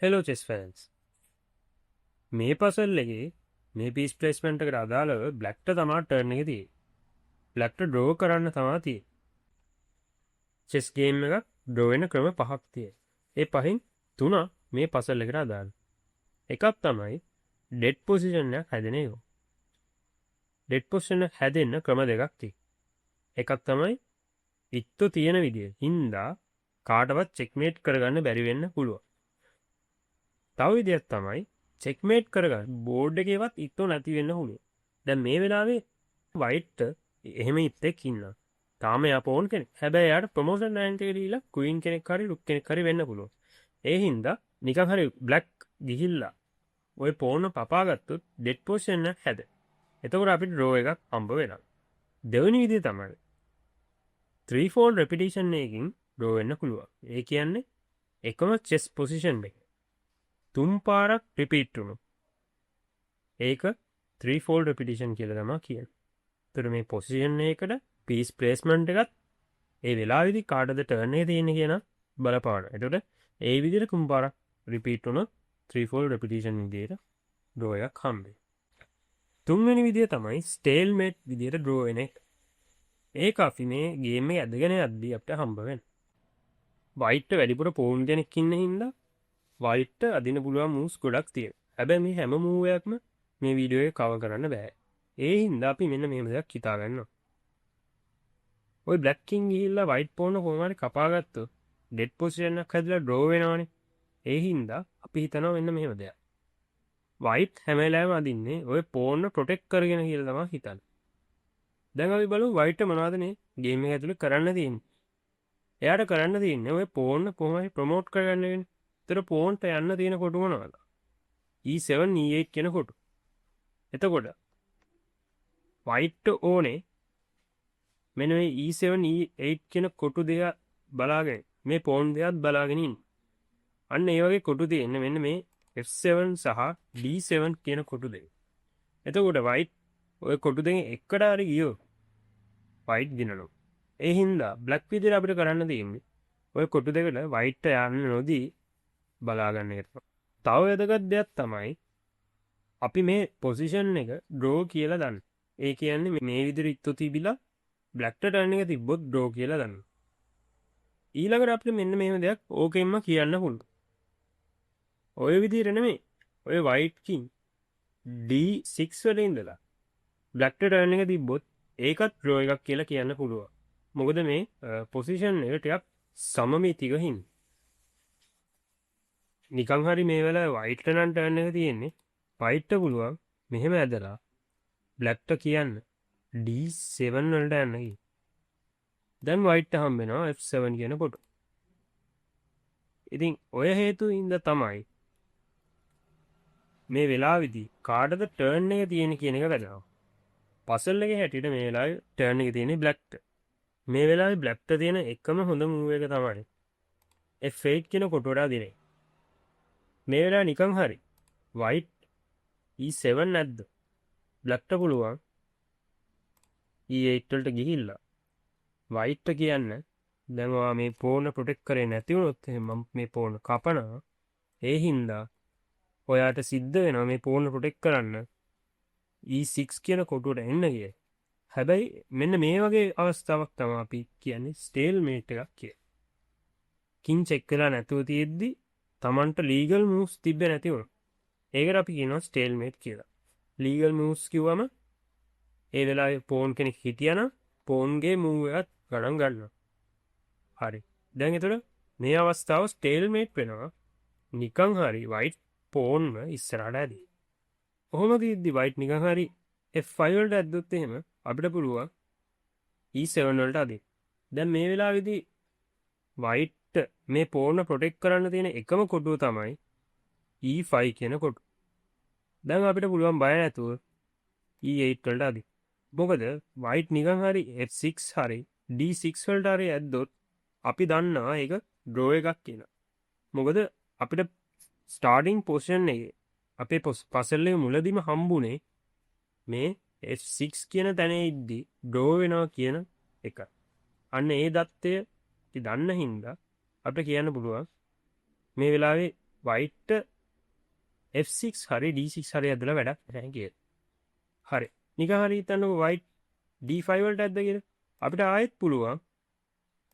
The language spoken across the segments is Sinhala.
Hello chess fans. මේ පසල් එකේ මේ පීස් ප්ලේස්මන්ට් එකට අදාළව බ්ලැක්ට තමා ටර්න් එක තියෙන්නේ. බ්ලැක්ට ඩ්‍රෝ කරන්න තමා තියෙන්නේ. චෙස් ගේම් එකක් ඩ්‍රෝ වෙන ක්‍රම පහක් තියෙනවා. ඒ පහෙන් තුනක් මේ පසල් එකට අදාළ. එකක් තමයි ඩෙඩ් පොසිෂන් එකක් හැදෙන එක. ඩෙඩ් පොසිෂන් එක හැදෙන්න ක්‍රම දෙකක් තියෙනවා. එකක් තමයි ඉත්තෝ තියෙන විදිය හින්දා කාටවත් චෙක්මේට් කරගන්න බැරි වෙන්න පුළුවන්. තව විදියක් තමයි චෙක්මේට් කරගන්න බෝඩ් එකේවත් ඉත්තෝ නැති වෙන්න පුළුවන්. දැන් මේ වෙලාවේ වයිට්ට එහෙම ඉත්තෙක් ඉන්නවා. තාම එයා පෝන් කෙනෙක්. හැබැයි එයාට ප්‍රොමෝෂන් රෑන්ක් එක දීලා ක්වීන් කෙනෙක් හරි රුක් කෙනෙක් හරි වෙන්න පුළුවන්. ඒ හින්දා නිකන් හරි බ්ලැක් ගිහිල්ලා ඔය පෝන්ව කපාගත්තොත් ඩෙඩ් පොසිෂන් එක හැදෙනවා. එතකොට අපිට ඩ්‍රෝ එකක් හම්බ වෙනවා. දෙවෙනි විදිය තමයි 3 ෆෝල්ඩ් රෙපිටිෂන් එකකින් ඩ්‍රෝ වෙන්න පුළුවන්. ඒ කියන්නේ එකම චෙස් පොසිෂන් එක තුන් පාරක් රිපීට් වුණොත් ඒක 3 ෆෝල්ඩ් රෙපිටිෂන් කියලා තමයි කියන්නේ. එතකොට මේ පොසිෂන් එකකට පීස් ප්ලේස්මන්ට් එකත් ඒ වෙලාවේදී කාටද ටර්න් එක තියෙන්නේ කියන බලපානවා. එතකොට ඒ විදිහට තුන් පාරක් රිපීට් වුණොත් 3 ෆෝල්ඩ් රෙපිටිෂන් විදිහට ඩ්‍රෝ එකක් හම්බෙයි. තුන්වෙනි විදිය තමයි ස්ටේල්මේට් විදිහට ඩ්‍රෝ වෙන එක. ඒක අපි මේ ගේම් එක ඇදගෙන යද්දී අපිට හම්බ වෙනවා. වයිට්ට වැඩිපුර පෝන් කෙනෙක් ඉන්න හින්දා වයිට්ට අදින්න පුළුවන් මූව්ස් ගොඩක් තියෙනවා. හැබැයි මේ හැම මූව් එකක්ම මේ වීඩියෝ එකේ කවර් කරන්න බෑ. ඒ හින්දා අපි මෙන්න මෙහෙම දෙයක් හිතා ගන්නවා. ඔය බ්ලැක් කිං ගිහිල්ලා වයිට් පෝන් කොහොම හරි කපාගත්තොත් ඩෙඩ් පොසිෂන් එකක් හැදලා ඩ්‍රෝ වෙනවනේ. ඒ හින්දා අපි හිතනවා මෙන්න මෙහෙම දෙයක්. වයිට් හැම වෙලාවෙම අදින්නේ ඔය පෝන්ව ප්‍රොටෙක්ට් කරගෙන කියලා තමයි හිතන්නේ. දැන් අපි බලමු වයිට්ට මොනවද මේ ගේම් එක ඇතුලේ කරන්න තියෙන්නේ. එයාට කරන්න තියෙන්නේ ඔය පෝන්ව කොහොම හරි ප්‍රොමෝට් කරගන්න එකනේ. ඒතර පෝන්ට යන්න තියෙන කොටු මොනවද? E7 E8 කියන කොටු. එතකොට වයිට්ට ඕනේ මෙන්න මේ E7 E8 කියන කොටු දෙක බලාගෙන මේ පෝන් දෙකත් බලාගෙන ඉන්න. අන්න ඒ වගේ කොටු තියෙන්නේ මෙන්න මේ F7 සහ D7 කියන කොටු දෙක. එතකොට වයිට් ඔය කොටු දෙකෙන් එකට හරි ගියොත් වයිට් දිනනවා. ඒ හින්දා බ්ලැක් විදිහට අපිට කරන්න තියෙන්නේ ඔය කොටු දෙකට වයිට්ට යන්න නොදී බලා ගන්න එක තමයි. තව වැදගත් දෙයක් තමයි අපි මේ පොසිෂන් එක ඩ්‍රෝ කියලා දන්න. ඒ කියන්නේ මේ විදිහට ඉත්තෝ තිබිලා බ්ලැක්ට ටර්න් එක තිබ්බොත් ඩ්‍රෝ කියලා දන්න. ඊළඟට අපිට මෙන්න මෙහෙම දෙයක් ඕකෙන්ම කියන්න පුළුවන්. ඔය විදිහට නෙමෙයි. ඔය වයිට් කිං D6 වල ඉඳලා බ්ලැක්ට ටර්න් එක තිබ්බොත් ඒකත් ඩ්‍රෝ එකක් කියලා කියන්න පුළුවන්. මොකද මේ පොසිෂන් එක ටිකක් සමමිතික හින්දා. නිකන් හරි මේ වෙලාවේ වයිට්ට නම් ටර්න් එක තියෙන්නේ. වයිට්ට පුළුවන් මෙහෙම ඇදලා බ්ලැක්ට කියන්න D7 වලට යන්න කියලා. දැන් වයිට්ට හම්බ වෙනවා F7 කියන කොටු. ඉතින් ඔය හේතු හින්දා තමයි මේ වෙලාවේදී කාටද ටර්න් එක තියෙන්නේ කියන එක වැදගත්. පසල් එකේ හැටියට මේ වෙලාවේ ටර්න් එක තියෙන්නේ බ්ලැක්ට. මේ වෙලාවේ බ්ලැක්ට තියෙන එකම හොඳ මූව් එක තමයි F8 කියන කොටුවට අදින එක. මේ වෙලාවේ නිකන් හරි වයිට් E7 නැද්ද බ්ලැක්ට පුළුවන් E8 වලට ගිහිල්ලා වයිට්ට කියන්න දැන් ඔයා මේ පෝන ප්‍රොටෙක්ට් කරේ නැති වුණොත් එහෙම මම මේ පෝන කපනවා. ඒ හින්දා ඔයාට සිද්ධ වෙනවා මේ පෝන ප්‍රොටෙක්ට් කරන්න E6 කියන කොටුවට එන්න කියලා. හැබැයි මෙන්න මේ වගේ අවස්ථාවක් තමයි අපි කියන්නේ ස්ටේල්මේට් එකක් කියලා. කිං චෙක් වෙලා නැතුව තියෙද්දි තමන්ට ලීගල් මූව්ස් තිබ්බේ නැති වුණොත් ඒකට අපි කියනවා ස්ටේල්මේට් කියලා. ලීගල් මූව්ස් කිව්වම ඒ වෙලාවේ පෝන් කෙනෙක් හිටියනම් පෝන්ගේ මූව් එකත් ගණන් ගන්නවා. හරි. දැන් එතකොට මේ අවස්ථාව ස්ටේල්මේට් වෙනවා. නිකන් හරි වයිට් පෝන්ව ඉස්සරහට ඇදී. ඔහොම තියෙද්දි වයිට් නිකන් හරි F5 වලට ඇද්දොත් එහෙම අපිට පුළුවන් E7 වලට අදින්න. දැන් මේ වෙලාවේදී වයිට් මේ පෝන්ව ප්‍රොටෙක්ට් කරන්න තියෙන එකම කොටුව තමයි E5 කියන කොටුව. දැන් අපිට පුළුවන් බය නැතුව E8 වලට අදින්න. මොකද වයිට් නිකන් හරි F6 හරි D6 වලට හරි ඇද්දොත් අපි දන්නවා ඒක ඩ්‍රෝ එකක් කියලා. මොකද අපිට ස්ටාර්ටින් පොසිෂන් එකේ අපේ පසල් එක මුලදිම හම්බුනේ මේ F6 කියන තැන ඉද්දි ඩ්‍රෝ වෙනවා කියන එක. අන්න ඒ දත්තය අපි දන්න හින්දා අපිට කියන්න පුළුවන් මේ වෙලාවේ වයිට් F6 හරි D6 හරි ඇදලා වැඩක් නැහැ කියලා. හරි. නිකන් හරි හිතන්නකෝ වයිට් D5 වලට ඇද්ද කියලා. අපිට ආයෙත් පුළුවන්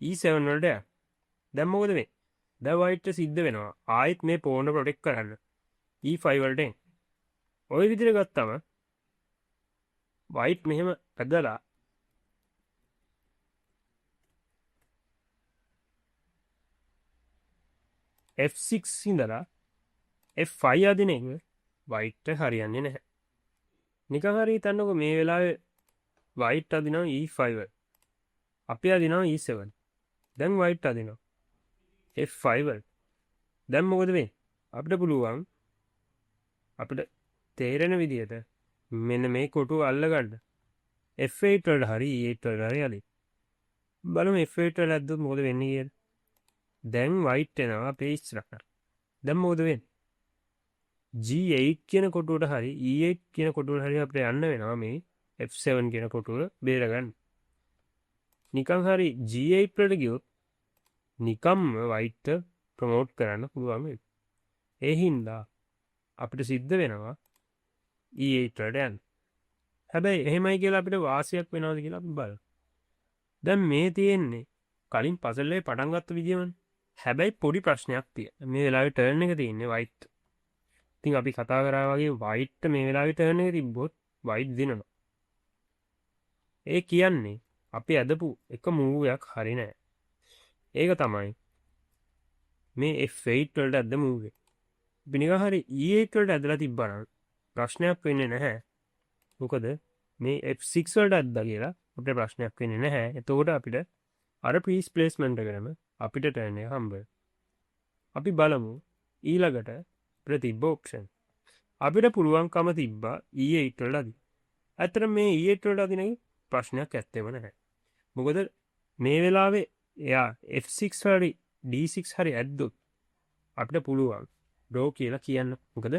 E7 වලට යන්න. දැන් මොකද වෙන්නේ? දැන් වයිට්ට සිද්ධ වෙනවා ආයෙත් මේ පෝන ප්‍රොටෙක්ට් කරන්න E5 වලට එන්න. ඔය විදිහට ගත්තම වයිට් මෙහෙම ඇදලා F6 ඉඳලා F5 අදින එක වයිට්ට හරියන්නේ නැහැ. නිකන් හරි හිතන්නකෝ මේ වෙලාවේ වයිට් අදිනවා E5 වල. අපි අදිනවා E7. දැන් වයිට් අදිනවා F5 වල. දැන් මොකද වෙන්නේ? අපිට පුළුවන් අපිට තේරෙන විදියට මෙන්න මේ කොටුව අල්ලගන්න F8 වලට හරි E8 වලට හරි අදින්න. බලමු F8 වල ඇද්දොත් මොකද වෙන්නේ කියලා. දැන් වයිට් එනවා අපේ ඉස්සරහට. දැන් මොකද වෙන්නේ? G8 කියන කොටුවට හරි E8 කියන කොටුවට හරි අපිට යන්න වෙනවා මේ F7 කියන කොටුව බේරගන්න. නිකන් හරි G8 වලට ගියොත් නිකම්ම වයිට්ට ප්‍රොමෝට් කරන්න පුළුවන් වෙයි. ඒ හින්දා අපිට සිද්ධ වෙනවා E8 වලට යන්න. හැබැයි එහෙමයි කියලා අපිට වාසියක් වෙනවද කියලා අපි බලමු. දැන් මේ තියෙන්නේ කලින් පසල් එකේ පටන් ගත්ත විදියමනේ. හැබැයි පොඩි ප්‍රශ්නයක් තියෙනවා. මේ වෙලාවේ ටර්න් එක තියෙන්නේ වයිට්. ඉතින් අපි කතා කරා වගේ වයිට්ට මේ වෙලාවේ ටර්න් එක තිබ්බොත් වයිට් දිනනවා. ඒ කියන්නේ අපි ඇදපු එක මූව් එකක් හරි නෑ. ඒක තමයි මේ F8 වලට ඇද්ද මූව් එක. අපි නිකන් හරි E8 වලට ඇදලා තිබ්බා නම් ප්‍රශ්නයක් වෙන්නේ නැහැ. මොකද මේ F6 වලට ඇද්දා කියලා අපිට ප්‍රශ්නයක් වෙන්නේ නැහැ. එතකොට අපිට අර පීස් ප්ලේස්මන්ට් එකටම අපිට ටර්න් එක හම්බ වෙනවා. අපි බලමු ඊළඟට අපිට තිබ්බ ඔප්ෂන්. අපිට පුළුවන්කම තිබ්බා E8 වලට අදින්න. ඇත්තටම මේ E8 වලට අදින එක ප්‍රශ්නයක් ඇත්තෙම නැහැ. මොකද මේ වෙලාවේ එයා F6 හරි D6 හරි ඇද්දොත් අපිට පුළුවන් ඩ්‍රෝ කියලා කියන්න. මොකද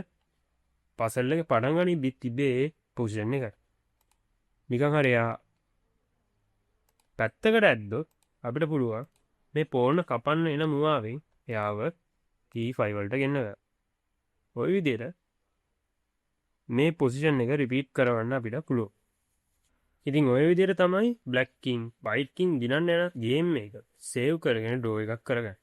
පසල් එක පටන් ගනිද්දිත් තිබ්බේ ඒ පොසිෂන් එක. නිකන් හරි එයා පැත්තකට ඇද්දොත් අපිට පුළුවන් මේ පෝන කපන්න එන මුවාවෙන් එයාව E5 වලට ගෙන්න ගන්න. ඔය විදිහට මේ පොසිෂන් එක රිපීට් කරවන්න අපිට පුළුවන්. ඉතින් ඔය විදිහට තමයි බ්ලැක් කිං වයිට් කිං දිනන්න යන ගේම් එක සේව් කරගෙන ඩ්‍රෝ එකක් කරගන්න.